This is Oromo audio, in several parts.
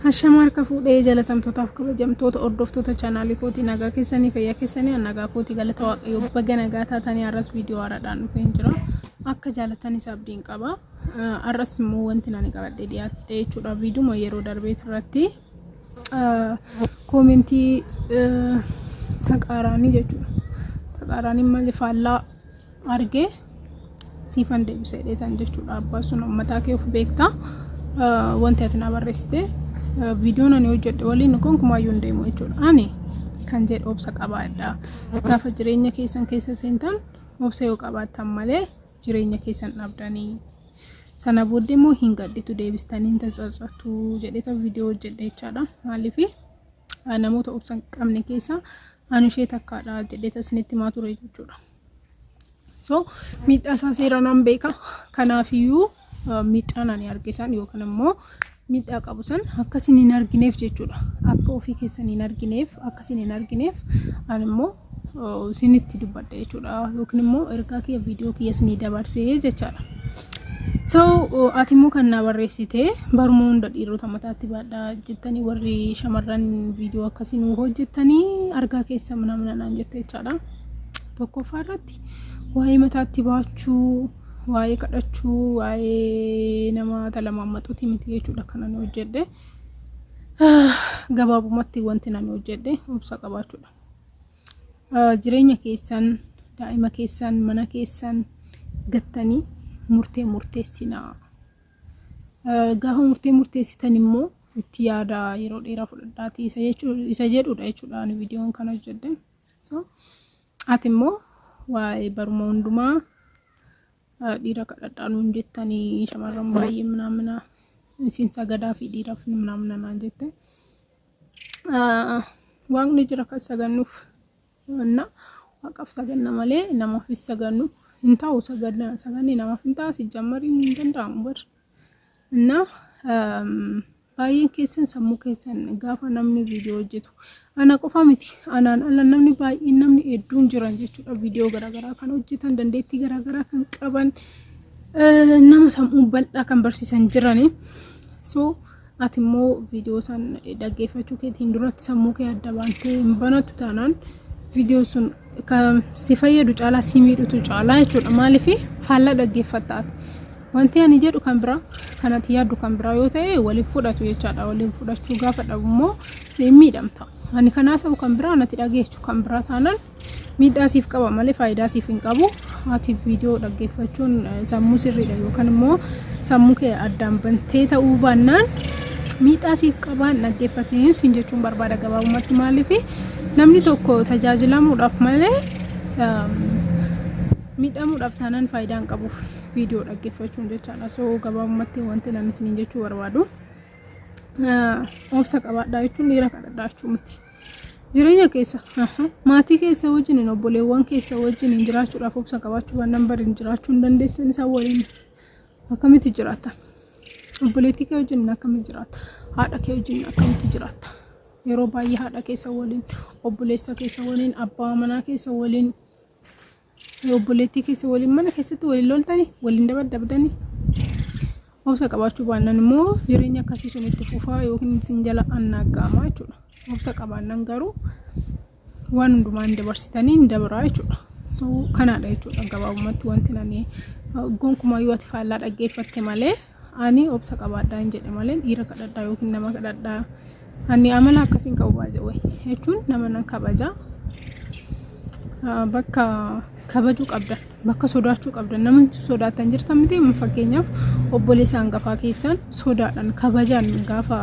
Hashama harka fuudhee jalatamtootaaf kabajamtoota hordoftoota chaanaalii kootii nagaa keessanii fayyaa keessanii an nagaa kootii galata waaqayyoo baga nagaa taatanii har'as viidiyoo haaraadhaan dhufeen jira akka jaalatanis abdiin qaba har'as immoo wanti ani qabadhee dhiyaadhe jechuudha viidiyoo yeroo darbee irratti koomentii taqaaraanii jechuudha taqaaraanii maali faallaa argee siifan deebisa jedheetan jechuudha. Abbaa sun mataa kee of beekta. Wanti ati naa barreessite viidiyoon ani hojjedhe waliin gonkumaayyuu hin deemu jechuudha. Ani kan jedhu obsa qabaadha. Gaafa jireenya keessan keessa seentan obsa yoo qabaattan malee jireenya keessan dhabdanii. Sana booddee immoo hin gadditu deebistanii hin tsatsatu jedheeta viidiyoo hojjedhe jechaadha. Maaliif namoota obsa hin qabne keessa ani ishee takkaadha jedheeta isinitti himaa ture jechuudha. So miidhaa isaa seeraan nan beeka. Kanaafiyyuu miidhaan ani arge san yookaan immoo miidhaa qabu san akka isin hin argineef jechuudha. Akka ofii keessan hin argineef akka isin hin argineef ani immoo isinitti dubbadha jechuudha. Yookiin immoo ergaa kiyya viidiyoo kiyya isinii dabarsee jechaadha. So ati immoo kan naa barreessite baruma hunda dhiirota mataatti baadhaa jettanii warri shamarran viidiyoo akkasii nuu hojjettanii argaa keessa mana mana naan jette jechaadha. Tokkoffaa irratti waa'ee mataatti baachuu, waa'ee kadhachuu, waa'ee nama talamaammaxuuti miti jechuudha kan ani hojjedhe. Gabaabumatti wanti ani hojjedhe obsa qabaachuudha. Jireenya keessan, daa'ima keessan, mana keessan gattanii murtee murteessinaa. Gaafa murtee murteessitan immoo itti yaada yeroo dheeraa fudhadhaatii isa jedhudha jechuudha ani viidiyoon kana hojjedhe. So ati immoo waa'ee baruma hundumaa dhiira kadhadhaa nuun jettanii shamarran baay'ee minaamina isin sagadaa fi dhiiraaf minaamina naan jette. Waaqni jira kan sagannuuf na waaqaaf saganna malee namaafis sagannu hin ta'u saganni namaaf hin ta'a si jammariin hin danda'amu bar. Na Baay'een keessan sammuu keessan gaafa namni viidiyoo hojjetu ana qofa miti anaan ala namni baay'een namni hedduun jiran jechuudha viidiyoo garaagaraa kan hojjetan dandeettii garaagaraa kan qaban nama sammuu bal'aa kan barsiisan jirani. So ati immoo viidiyoo san dhaggeeffachuu keetiin duratti sammuu kee adda baantee hin banattu taanaan viidiyoo sun kan si fayyadu caalaa si miidhutu caalaa jechuudha. Maaliif faallaa dhaggeeffatta ati. Wanti ani jedhu kan biraa kan ati yaaddu kan biraa yoo ta'e waliin fudhatu jechaadha. Waliin fudhachuu gaafa dhabu immoo hin miidhamta. Ani kan haasa'u kan biraa natti dhageechu kan biraa taanaan miidhaa siif qaba malee faayidaa siif hin qabu. Ati viidiyoo dhaggeeffachuun sammuu sirriidha yookaan immoo sammuu kee addaan bantee ta'uu baannaan miidhaa siif qaba hin dhaggeeffatiin siin jechuun barbaada gabaabumatti maaliif namni tokko tajaajilamuudhaaf malee miidhamuudhaaf taanaan faayidaa hin qabuuf viidiyoo dhaggeeffachuun jechaadha. So gabaabumatti wanti namni isiniin jechuu barbaadu obsa qabaadhaa jechuun dhiira kadhadhaa jechuu miti. Jireenya keessa maatii keessa wajjin obboleewwan keessa wajjin jiraachuudhaaf obsa qabaachuu baannaan bariin jiraachuu hin dandeessan isaan waliin akkamitti jiraata? Obboleettii kee wajjin akkamitti jiraatta? Haadha kee wajjin akkamitti jiraatta? Yeroo baay'ee haadha keessa waliin, obboleessa keessa waliin, abbaa manaa keessa waliin, obboleettii keessa waliin mana keessatti waliin loltanii, waliin dabaddabdanii. Obsa qabaachuu baannaan immoo jireenya akkasii sun itti fufaa yookiin isin jala annaaggaama jechuudha. Obsa qabaannaan garuu waan hundumaa hin dabarsitanii hin dabaraa jechuudha. So kanaadha jechuudha gabaabumatti wanti ani gonkumaa yoo ati faallaa dhaggeeffatte malee ani obsa qabaadhaa hin jedhe malee dhiira kadhadhaa yookiin nama kadhadhaa ani amala akkasiin qabu baay'ee jechuun nama nan kabaja. Bakka kabajuu qabdan bakka sodaachuu qabdan nama sodaattan jirtan miti fakkeenyaaf obboleessa hangafaa keessan sodaadhaan kabajaan gaafa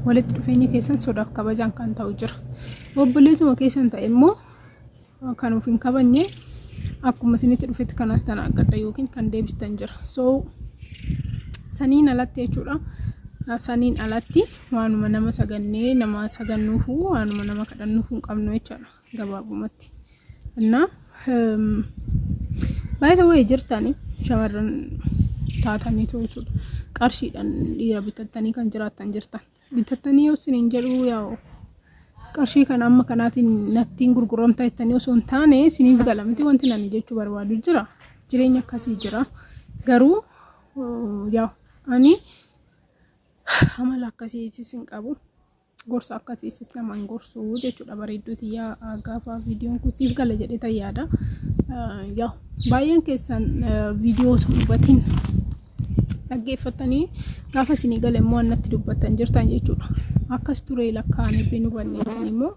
walitti dhufeenyi keessan sodaaf kabajaan kan ta'u jira. Obboleessuma keessan ta'e immoo kan of hin kabajne akkuma isinitti dhufetti kanas tana aggadda yookiin kan deebistan jira. So saniin alatti jechuudha. Saniin alatti waanuma nama sagannee nama sagannuufu waanuma nama kadhannuufu hin qabnu jechuudha gabaabumatti. Innaa baay'ee wayii jirtani shamarran taataniitu jechuudha. Qarshiidhaan dhiira bitattanii kan jiraattan jirtan. Bitattanii yoo isiniin jedhu yaa'u qarshii kana amma kanaatiin nattiin gurguramta jettanii osoo hin taane isiniif gala miti wanti nani jechuu barbaadu jira. Jireenya akkasii jira. Garuu yaa'u ani Amala akkasiitis hin qabu. Gorsa akkasiisis nama hin gorsu jechuudha bareedduu tiyyaa gaafa viidiyoon kun siif gala jedhee tan yaada. Yaa baay'een keessan viidiyoo osoo hin hubatin dhaggeeffattanii gaafa isinii gale immoo natti dubbattan jirtan jechuudha. Akkas ture lakkaa'an eebbeen hubanne immoo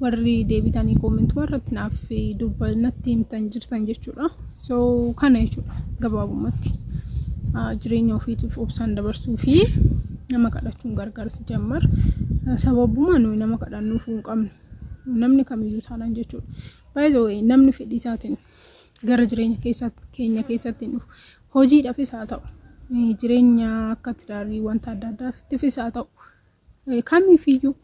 warri deebitanii koomentuma irratti naaf natti himtan jirtan jechuudha. So kana jechuudha gabaabumatti. Jireenya ofiitiif obsaan dabarsuu fi nama kadhachuun gargaarsi jammar sababuma nuyi nama kadhannuuf hin qabnu namni kamiyyuu taanaan jechuudha. By the way, namni fedhii isaatiin gara jireenya keenya keessatti hin dhufu. Hojiidhaafis haa ta'u, jireenya akka tidaarii wanta adda addaafis haa ta'u, kamiifiyyuu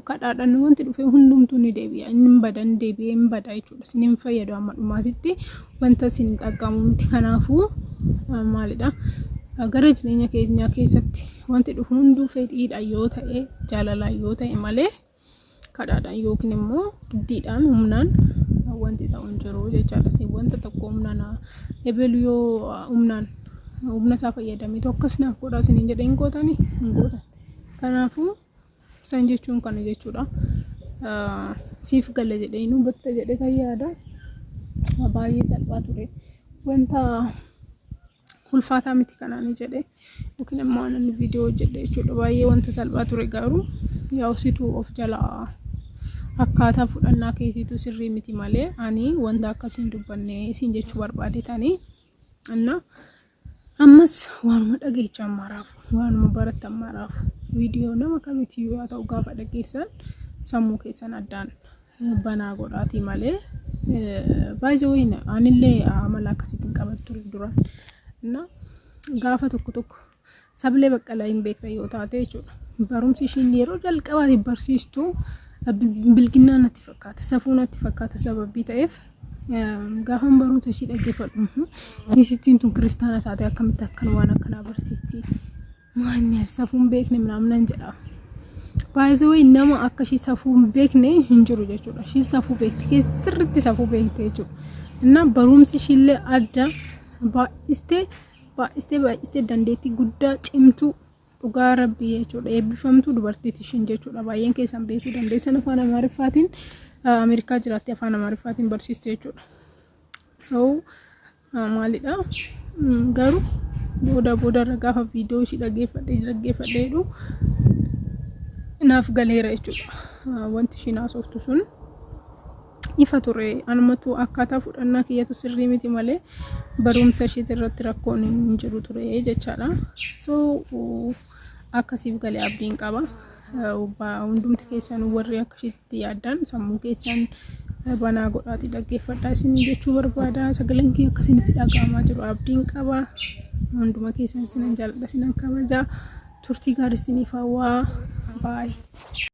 kadhaadhaan wanti dhufe hundumtuu ni deebi'a. Inni hin badan deebi'ee hin bada jechuudha. Isin hin fayyadu amma dhumaatitti wanta isin xaqqamu miti. Kanaafuu maalidha? Gara jireenya keenyaa keessatti wanti dhufu hunduu fedhiidhaan yoo ta'e, jaalalaan yoo ta'e malee kadhaadhaan yookiin immoo giddiidhaan humnaan wanti ta'u hin jiru jechaadha. Isin wanta tokko humnaan ebelu yoo humnaan humna isaa fayyadamee akkas naaf godhaa isiniin jedhee hin gootanii hin gootan. Kanaafuu san jechuun kana jechuudha. Siif gala jedhee hin hubatta jedhee tan yaada. Baay'ee salphaa ture. Wanta ulfaataa miti kanaan jedhe yookiin immoo ani viidiyoo hojjedhe jechuudha. Baay'ee wanta salphaa ture garuu yaa situ of jalaa akkaataa fudhannaa keetiitu sirrii miti malee ani wanta akkasiin dubbanne isin jechuu barbaadetanii. Inna ammas waanuma dhageechan maraafu waanuma barattan maraafu viidiyoo nama kamitiyyuu haa ta'u gaafa dhageessan sammuu keessan addaan banaa godhaatii malee baay'ee anillee amala akkasiitiin qabatu ture duraan. Inna gaafa tokko tokko Sablee Baqqalaa hin beektan yoo taate jechuudha. Barumsi ishiin yeroo jalqabaatiif barsiistu bilginnaa natti fakkaata, safuu natti fakkaata sababii ta'eef gaafan barumsa ishii dhaggeeffadhu isittiin tun kiristaana taate akkamitti akkan waan akkanaa barsiisti maanni safuu hin beekne minaaminan jedha. Baay'ee nama akka ishii safuu hin beekne hin jiru jechuudha. Ishiin safuu beekti sirriitti safuu beekte jechuudha. Innaa barumsi ishiillee adda baay'istee baay'istee baay'istee dandeettii guddaa cimtuu dhugaa rabbii jechuudha. Eebbifamtuu dubartiiti ishiin jechuudha. Baay'een keessan beekuu dandeessan afaan Amaariffaatiin Ameerikaa jiraatti afaan Amaariffaatiin barsiisti jechuudha. So maalidha garuu booda boodarra gaafa viidiyoo ishii dhaggeeffadhee dhaggeeffadhee jedhu naaf galeera jechuudha. Wanti ishiin haasoftu sun ifa ture. Anumatu akkaataa fudhannaa kiyyatu sirrii miti malee barumsa isheet irratti rakkoon hin jiru ture jechaadha. So akkasiif galee abdiin qaba. Hundumti keessan warri akka isheetti yaaddan sammuu keessan banaa godhaatii dhaggeeffadhaa isin jechuu barbaada. Sagaleen kiyya akkasinitti dhaga'amaa jiru abdiin qaba. Hunduma keessan isinan jaalladha isinan kabaja. Turtii gaarii isiniif hawwaa. Baay'ee.